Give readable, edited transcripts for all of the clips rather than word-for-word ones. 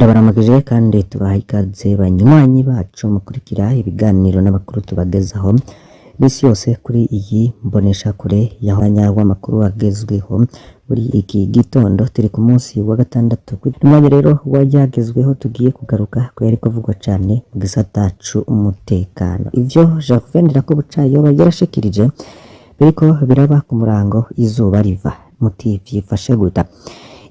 Turabaramukije kandi tubaha ikaze banywanyi bacu mukurikira ibiganiro n'amakuru tubagezaho misi yose kuri iyi mboneshakure ya mwanya w'amakuru agezweho muri iki gitondo. Turi ku munsi wa gatandatu. Umwanya rero wayagezweho tugiye kugaruka ku yariko kuvugwa cane mu gisata c'umutekano. Ivyo Gervais Ndirakobuca yoba yarashikirije biriko biraba ku murango izuba riva. Muti vyifashe guta?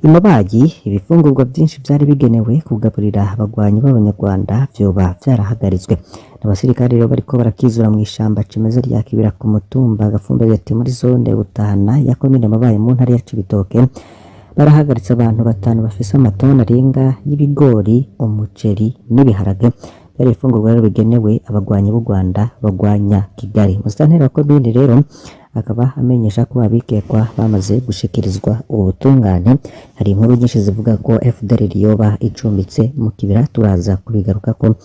Imabayi ibifungurwa vyinshi vyari bigenewe kugaburira abagwanyi b'abanyarwanda vyoba vyarahagaritswe. Abasirikare rero bariko barakizura mw'ishamba cimeza rya Kibira ku mutumba Gafumbegeti muri zone Butahana ya komine Mabayi mu ntara ya Cibitoke, barahagaritse abantu batanu bafise amatoni arenga y'ibigori, umuceri n'ibiharage. Vyari ibifungurwa rero bigenewe abagwanyi b'u Rwanda bagwanya Kigali. Musitanteri wa komine rero akaba amenyesha ko abikekwa bamaze gushikirizwa ubutungane. Hari inkuru nyinshi zivuga ko FDLR yoba icumbitse mu kibira, turaza kubigarukako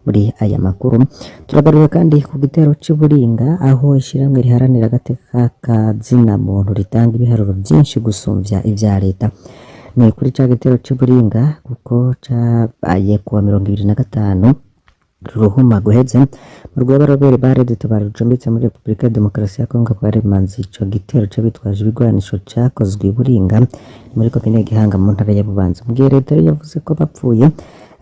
muri aya makuru. Turagaruka kandi ku gitero c'Iburinga, aho ishirahamwe riharanira agateka ka zina muntu ritanga ibiharuro vyinshi gusumvya ivya leta. Ni kuri ca gitero c'Iburinga, kuko cabaye kuwa 25 Ruhuma guheze. Mu rwego Robert Barede rucumbitse muri Repubulika ya Demokarasi ya Kongo bwaremanze ico gitero c'abitwaje ibigwanisho cakozwe i Buringa muri komine Gihanga mu ntara ya Bubanza. Mu gihe leta yari yavuze ko bapfuye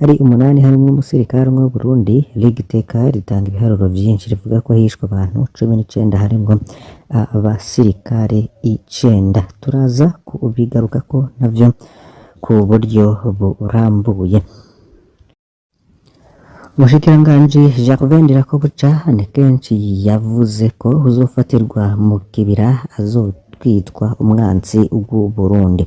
ari umunani harimwo umusirikare umwe w'Uburundi, Ligue Iteka ritanga ibiharuro vyinshi, rivuga ko hishwe abantu 19 harimwo abasirikare icenda. Turaza kubigarukako navyo ku buryo burambuye. Umushikiranganji Gervais Ndirakobuca ni kenshi yavuze ko uzofatirwa mu kibira azotwitwa umwansi w'Uburundi.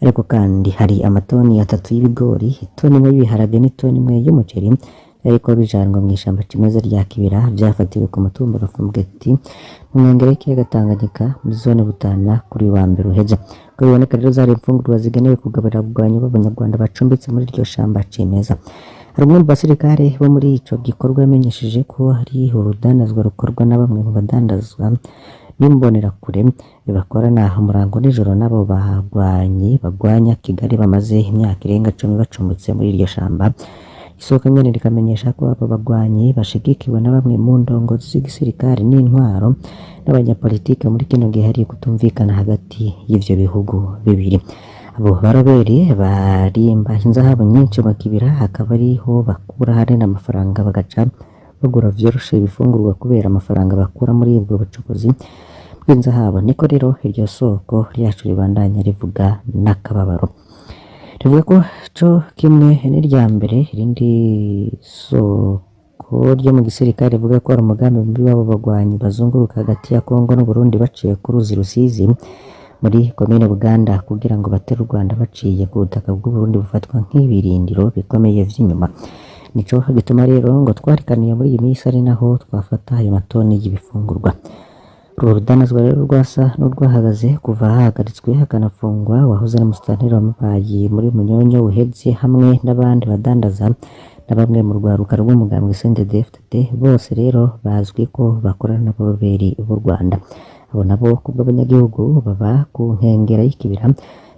Ariko kandi hari amatoni atatu y'ibigori, itoni imwe y'ibiharage n'itoni imwe y'umuceri ariko bijanwa mw'ishamba cimeza rya Kibira vyafatiwe ku mutumba Gafumbegeti mu nkengero y'ikiyaga Tanganyika muri zone Butana kuri wa mbere uheze. Uko biboneka rero zari imfungurwa zigenewe kugaburira abagwanyi b'abanyarwanda bacumbitse muri iryo shamba cimeza. Hari umwe mu basirikare bo muri ico gikorwa yamenyesheje ko hari urudandazwa rukorwa na bamwe mu badandazwa b'imbonerakure bakorana umurango nijoro n'abo bagwanyi bagwanya Kigali bamaze imyaka irenga 10 bacumbitse muri iryo shamba. Isoko nyene rikamenyesha ko abo bagwanyi bashigikiwe na bamwe mu ndongozi z'igisirikare n'intwaro n'abanyapolitike muri kino gihe hari kutumvikana hagati y'ivyo bihugu bibiri. Abo baroberi barimba inzahabu nyinshi mu kibira, akaba ariho bakura hanini amafaranga, bagaca bagura vyoroshe ibifungurwa kubera amafaranga bakura muri ubwo bucukuzi bw'inzahabu. Niko rero iryo soko ryacu ribandanya rivuga n'akababaro. Rivuga ko co kimwe n'irya mbere, irindi soko ryo mu gisirikare rivuga ko hari umugambi mubi w'abo bagwanyi bazunguruka hagati ya Kongo n'Uburundi baciye ku ruzi Rusizi muri komine Buganda kugira ngo batere u Rwanda baciye ku butaka bw'Uburundi bufatwa nk'ibirindiro bikomeye vy'inyuma. Nico gituma rero ngo twarikaniye muri iyi minsi ari naho twafata ayo matoni y'ibifungurwa. Urwo rudandazwa rero rwasa n'urwahagaze kuva hahagaritswe hakanafungwa uwahoze ari umusitanteri wa Mabayi muri Munyonyo uheze hamwe n'abandi badandaza na bamwe mu rwaruka rw'umugambwe CNDD-FDD, bose rero bazwi ko bakorana n'abaroberi b'u Rwanda. Abo nabo kubw'abanyagihugu baba ku nkengera y'ikibira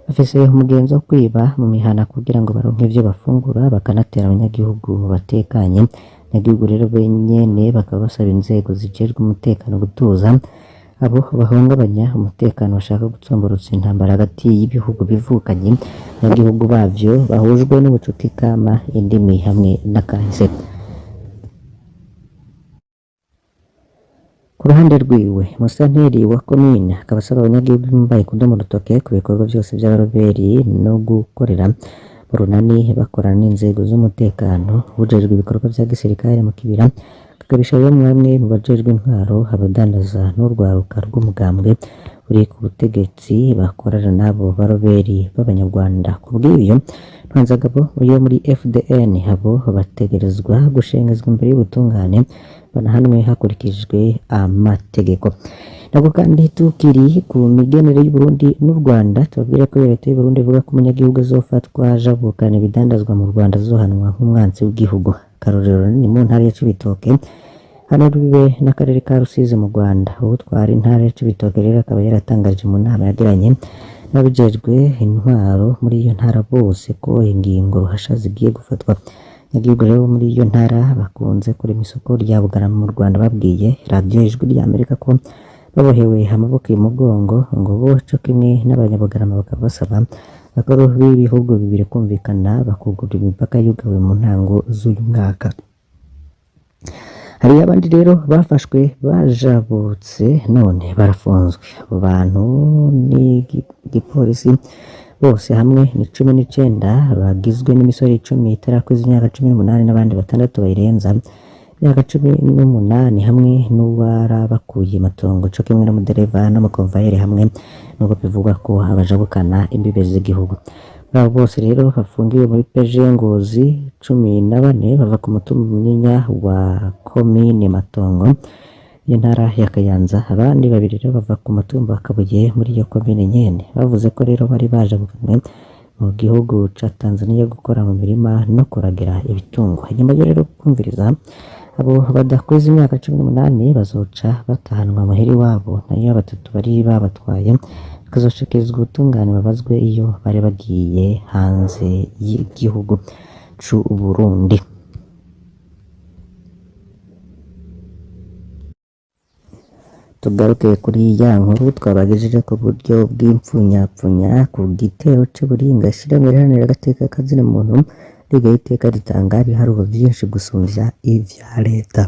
bafise umugenzo wo kwiba mu mihana kugira ngo baronke ivyo bafungura, bakanatera abanyagihugu batekanye. Abanyagihugu rero benyene bakaba basaba inzego zijejwe umutekano gutuza abo bahungabanya umutekano bashaka gutsemburutsa intambara hagati y'ibihugu bivukanye, abanyagihugu bavyo bahujwe n'ubucuti kama, indimi hamwe n'akahise. Ku ruhande rwiwe, musitanteri wa komine akaba asaba abanyagihugu b'Imbayi kudoma urutoke ku bikorwa vyose vy'abaroberi no gukorera mu runani bakorana n'inzego z'umutekano. Ujejwe ibikorwa vya gisirikare mu kibira akagabisha bamwe mu bajejwe intwaro, abadandaza n'urwaruka rw'umugambwe uri ku butegetsi bakorana n'abo baroberi b'abanyarwanda. Kubw'ivyo, Ntwanzagabo yo muri FDN, abo bategerezwa gushengezwa imbere y'ubutungane banahanwe hakurikijwe amategeko. Nabwo kandi tukiri ku migenere y'Uburundi n'u Rwanda, tubabwire ko leta y'Uburundi ivuga ko umunyagihugu azofatwa ajabukana ibidandazwa mu Rwanda azohanwa nk'umwansi w'igihugu. Akarorero ni mu ntara ya Cibitoke hano rubibe n'akarere ka Rusizi mu Rwanda. Uwutwara intara ya Cibitoke rero akaba yaratangaje mu nama yagiranye N'abajejwe intwaro muri iyo ntara bose ko ingingo ruhasha zigiye gufatwa. Abanyagihugu rero bo muri iyo ntara bakunze kurema isoko rya Bugarama mu Rwanda babwiye radiyo Ijwi rya Amerika ko babohewe amaboko imugongo, ngo bo co kimwe n'abanyabugarama bakaba basaba abakuru b'ibihugu bibiri kumvikana bakugurura imipaka yugawe mu ntango z'uyu mwaka. Hari abandi rero bafashwe bajabutse none barafunzwe. Abo bantu n'igipolisi bose hamwe ni 19, bagizwe n'imisore 10 itarakuza imyaka 18 n'abandi batandatu bayirenza imyaka 18, hamwe n'uwarabakuye matongo co kimwe n'umudereva n'umukomvayeri, hamwe n'uko bivugwa ko abajabukana imbibe z'igihugu. Muri abo bose rero bafungiwe muri PG Ngozi, 14 bava ku mutumba Munyinya wa komine Matongo y'intara ya Kayanza, abandi babiri rero bava ku mutumba wa Kabuye muri iyo komine nyene. Bavuze ko rero bari bajabukanywe mu gihugu ca Tanzania gukora mu mirima no kuragira ibitungwa. Inyuma yo rero kumviriza abo badakuza imyaka 18, bazoca batahanwa muhira iwabo, nayo batatu bari babatwaye bakazoshikirizwa ubutungane babazwe iyo bari bagiye hanze y'igihugu c'u Burundi. Tugaruke kuri ya nkuru twabagejeje ku buryo bw'impfunyapfunya ku gitero c'Uburinga. Ishirahamwe riharanira agateka kazina muntu rigaye iteka ritanga ibiharuro vyinshi gusumvya ivya leta.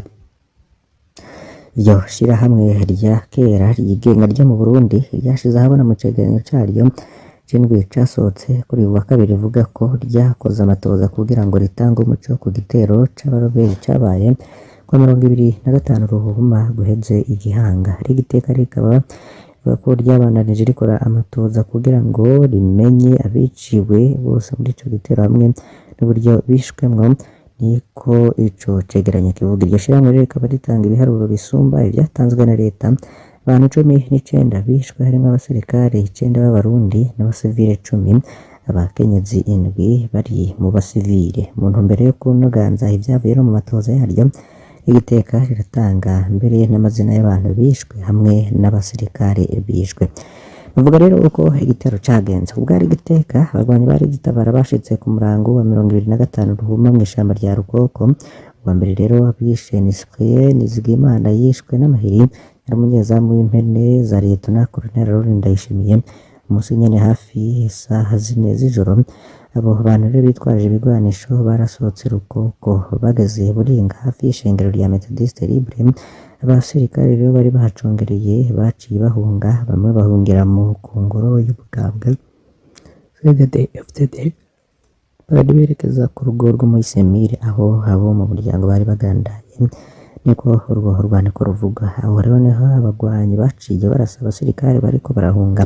Iryo shirahamwe rya kera ryigenga ryo mu Burundi ryashize ahabona mu cegeranyo caryo c'indwi casohotse kuri uyu wa kabiri, rivuga ko ryakoze amatohoza kugira ngo ritange umuco ku gitero c'abaroberi cabaye kuwa 25 Ruhuhuma guheze igihanga. Rigiteka rikaba rivuga ko ryabandanije rikora amatohoza kugira ngo rimenye abiciwe bose muri ico gitero hamwe n'uburyo bishwemwo, niko ico cegeranyo kivuga. Iryo shirahamwe rero rikaba ritanga ibiharuro bisumba ivyatanzwe na leta. Abantu 19 bishwe, harimwo abasirikare 9 b'Abarundi n'abasivile 10, abakenyezi 7 bari mu basivile. Mu ntumbero yo kunoganza ivyavuye no mu matohoza yaryo, igiteka riratanga mbere n'amazina y'abantu bishwe hamwe n'abasirikare bishwe. Bavuga rero uko igitero cagenze. Ubwo ari igiteka, abarwanyi bari gitabara bashitse ku murango wa 25 Ruhuma mw'ishamba rya Rukoko. Uwa mbere rero bishe ni Cyprien Nizigiyimana, yishwe n'amahiri, yari umunyezamu w'impene za Liyetona Colonel Aron Ndayishimiye. Umunsi nyene hafi isaha 4 z'ijoro, abo bantu rero bitwaje ibigwanisho barasohotse Rukoko bageze Buringa hafi y'ishengero rya Methodiste Libre. Abasirikare rero bari bahacungereye baciye bahunga, bamwe bahungira mu kungoro y'ubugambwe CNDD-FDD, abandi berekeza ku rugo rw'Umuyisemire aho abo mu muryango bari bagandaye, niko urwo rwandiko ruvuga. Aho rero niho abagwanyi baciye barasa abasirikare bariko barahunga.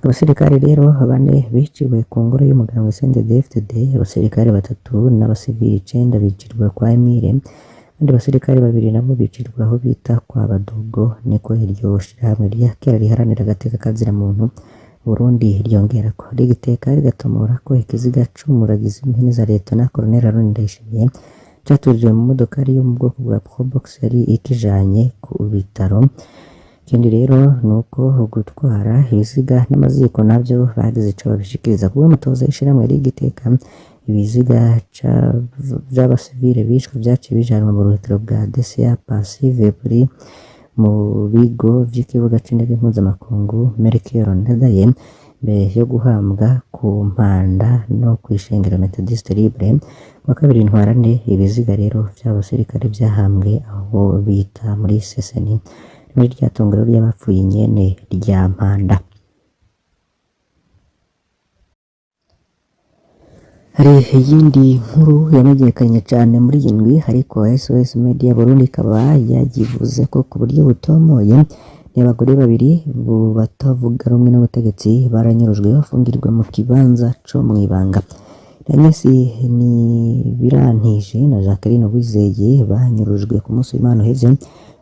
Abasirikare rero bane biciwe ku ngoro y'umugambwe CNDD-FDD, abasirikare batatu n'abasivili 9 bicirwa kwa Emile, abandi basirikare babiri nabo bicirwa aho bita kwa Badogo, niko iryo shirahamwe rya kera riharanira agateka kazina muntu Burundi ryongerako. Rigiteka rigatomora ko ikiziga c'umuragizi w'impene za Liyetona Colonel Aron Ndayishimiye catuririwe mu modokari yo mu bwoko bwa Probox yari ikijanye ku bitaro. Ikindi rero nuko gutwara ibiziga n'amaziko navyo bagize ico babishikiriza. Kubwo amatohoza y'ishirahamwe rigiteka, ibiziga vy'abasivile bishwe vyaciye bijanwa mu buruhukiro bwa DCA Passive buri mu bigo vy'ikibuga c'indege mpuzamakungu Melchior Ndadaye, mbere yo guhambwa ku Mpanda no kw'ishengero Methodiste Libre. Kuwa kabiri Ntwarante, ibiziga rero vy'abasirikare vyahambwe aho bita muri Seseni, muri rya tongero ry'abapfuye nyene rya Mpanda. Hari iyindi nkuru yamenyekanye cane muri iyi ndwi, ariko SOS Media Burundi ikaba yayivuze ko ku buryo butomoye, ni abagore babiri batavuga rumwe n'ubutegetsi baranyurujwe bafungirwa mu kibanza co mw'ibanga. Agnes Nibirantije na Jacqueline Uwizeye banyurujwe ku munsi w'Imana uheze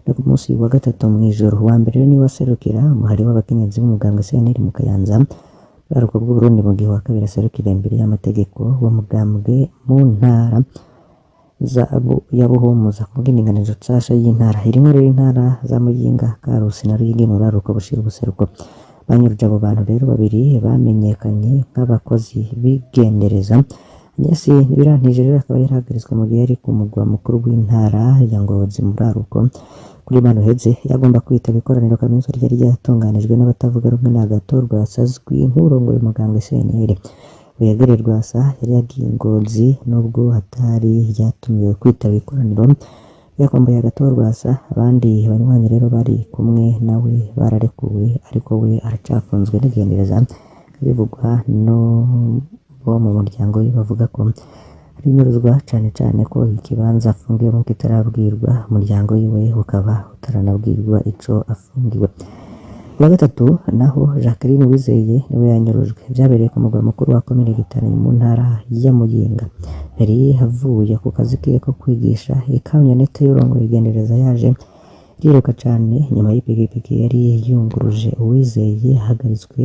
no ku munsi wa gatatu mw'ijoro. Uwa mbere niwe aserukira umuhari w'abakenyezi b'umugambwe CNL mu Kayanza, buraruko bw'Uburundi, mu gihe uwa kabiri aserukira imbere y'amategeko w'umugambwe mu ntara ya Buhumuza ku bw'indinganizo nshasha y'intara. Irimwo rero intara za Muyinga, Karusi na Ruyigi mu buraruko bushira ubuseruko. Banyuruje abo bantu rero babiri bamenyekanye nk'abakozi b'igendereza. Agnes Ntibirantije rero akaba yarahagaritswe mu gihe yari ku mugwa mukuru w'intara ya Ngozi mu buraruko kuri Imana uheze, yagomba kwitaba ikoraniro kaminuza ryari ryatunganijwe n'abatavuga rumwe na Agathon Rwasa azwi nk'urongoye umugambwe CNL. Uyagere Rwasa yari yagiye i Ngozi nubwo hatari yatumiwe kwitaba ikoraniro yakomboye Agathon Rwasa. Abandi banywanyi rero bari kumwe nawe bararekuwe, ariko we aracafunzwe n'igendereza. Bivugwa no bo mu muryango we bavuga ko ari inyuruzwa, cane cane ko ikibanza afungiwemo kitarabwirwa umuryango wiwe, ukaba utaranabwirwa ico afungiwe. Kuwa gatatu naho Jacqueline Uwizeye niwe yanyurujwe. Vyabereye ku mugwa mukuru wa komine Gitana mu ntara ya Muyinga. Yari avuye ku kazi kiwe ko kwigisha. Ikamyonete y'urongoye igendereza yaje iriruka cane nyuma y'ipikipiki yari yunguruje Uwizeye ahagaritswe.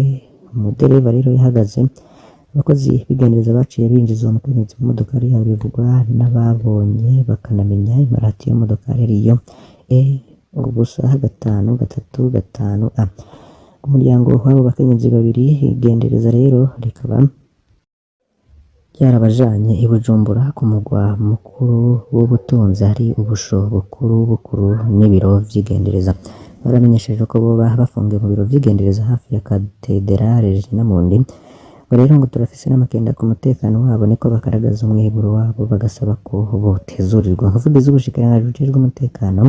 Umudereva rero yahagaze. Abakozi b'igendereza baciye binjiza uwo mukenyezi mu modokari yabo. Bivugwa n'ababonye bakanamenya imparati iyo modokari ariyo E 0 5 3 5 A. Umuryango w'abo bakenyezi babiri, igendereza rero rikaba ryarabajanye i Bujumbura ku mugwa mukuru w'ubutunzi, hari ubusho bukuru bukuru n'ibiro vy'igendereza. Baramenyesheje ko boba bafungiwe mu biro vy'igendereza hafi ya Katederale Regina Mundi. Ngo rero ngo turafise n'amakenga ku mutekano wabo, niko bagaragaza umwiheburo wabo, bagasaba ko botezurirwa. Umuvugizi w'ubushikiranganji bujejwe umutekano,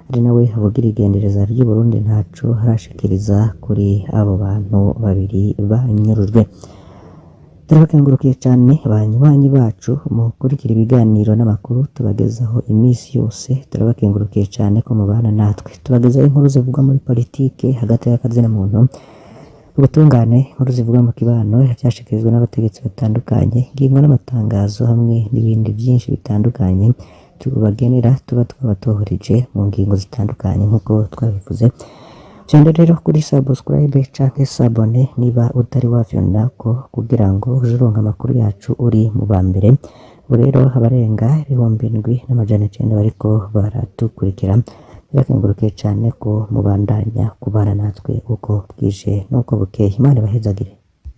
ari nawe avugira igendereza ry'u Burundi, ntaco arashikiriza kuri abo bantu babiri banyurujwe. Turabakengurukiye cane banywanyi bacu mukurikira ibiganiro n'amakuru tubagezaho iminsi yose. Turabakengurukiye cane ko mubana natwe. Tubagezaho inkuru zivugwa muri politike, hagati y'akazina muntu, ubutungane, inkuru zivugwa mu kibano, vyashikirijwe n'abategetsi batandukanye, ingingo n'amatangazo hamwe n'ibindi vyinshi bitandukanye tubagenera, tuba twabatohoreje mu ngingo zitandukanye nk'uko twabivuze. Vyonda rero kuri subscribe canke s'abonner niba utari wafyondako, kugira ngo uje uronka amakuru yacu uri mu ba mbere. Ubu rero abarenga 7900 bariko baratukurikira. Birakengurukiye cane ko mubandanya kubana natwe uko bwije n'uko bukeye. Imana ibahezagire.